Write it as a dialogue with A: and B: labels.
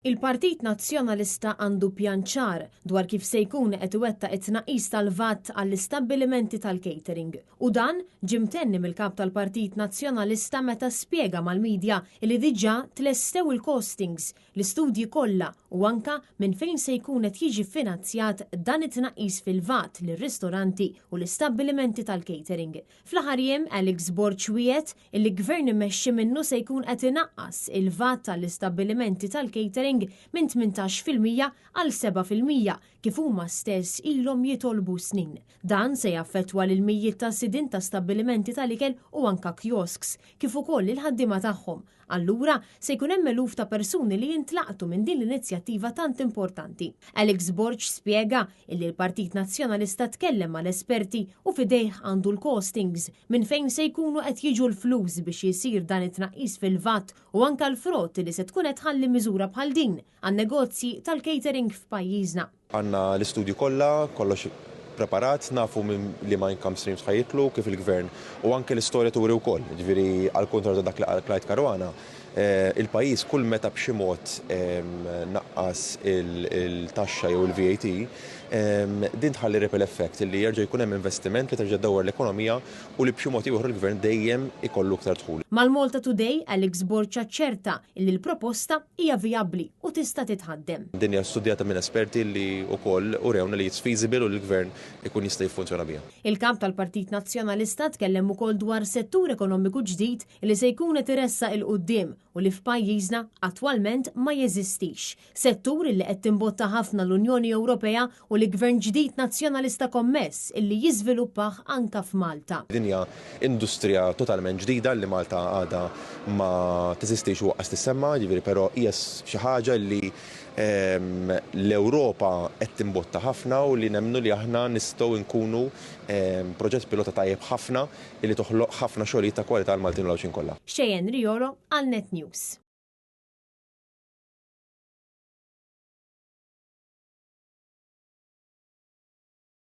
A: Il-Partit Nazzjonalista għandu pjan ċar dwar kif se jkun qed iwettaq it-tnaqqis tal-VAT għall-istabbilimenti tal-catering. U dan ġie mtenni mill-Kap tal-Partit Nazzjonalista meta spjega mal-media li diġà tlestew il-costings, l-istudji kollha u anka minn fejn se jkun qed jiġi ffinanzjat dan it-tnaqqis fil-VAT lir-ristoranti u l-istabbilimenti tal-catering. Fl-aħħar jiem Alex Borg wiegħed illi Gvern immexxi minnu se jkun qed inaqqas il-VAT għall-istabbilimenti tal-catering minn 18% għal 7% kif huma stess ilhom jitolbu snin. Dan se jaffettwa lil mijiet ta' sidien ta' stabbilimenti tal-ikel u anka kiosks, kif ukoll lill-ħaddiema tagħhom. Allura, se jkun hemm eluf ta' persuni li jintlaqtu minn din l-inizjattiva tant importanti. Alex Borg spjega illi l-Partit Nazzjonalista tkellem mal-esperti u f'idejh għandu l-costings minn fejn se jkunu qed jiġu l-flus biex isir dan it-tnaqqis fil-VAT u anka l-frott li se tkun qed tħalli miżura bħal din għan-negozji tal-catering f'pajjiżna.
B: Għandna l-istudji kollha, kollox preparat, nafu minn liema income streams ħa jidħlu, kif il-Gvern u anke l-istorja turi wkoll. Jiġifieri għall-kuntrarju ta' dak li qal Clyde Caruana, il-pajjiż kull meta b'xi mod naqqas il-taxxa jew il-VAT, din tħalli ripple effect li jerġa' jkun hemm investiment li terġa' ddawwar l-ekonomija u li b'xi mod jew ieħor il-Gvern dejjem ikollu iktar dħul.
A: Mal-Malta Today, Alex Borg aċċerta illi l-proposta hija vijabbli u tista' titħaddem.
B: Din hija studjata minn esperti li wkoll urewna li it's feasible u li l-Gvern ikun jista' jiffunzjona biha.
A: Il-Kap tal-Partit Nazzjonalista tkellem ukoll dwar settur ekonomiku ġdid li se jkun qed iressaq 'il quddiem u li f'pajjiżna attwalment ma jeżistix. Settur illi qed timbotta ħafna l-Unjoni Ewropea u li Gvern ġdid Nazzjonalista kommess illi jiżviluppah anka f'Malta.
B: Din hija industrija totalment ġdida li Malta għadha ma teżistix u aqqas tissemma, jiġifieri però hija xi ħaġa li l-Ewropa qed timbotta ħafna u li nemmnu li aħna nistgħu nkunu proġett pilota tajjeb ħafna li toħloq ħafna xogħlijiet ta' kwalità għall-Maltin u l-Għawdxin kollha.
A: Cheyenne Riolo għal Net News.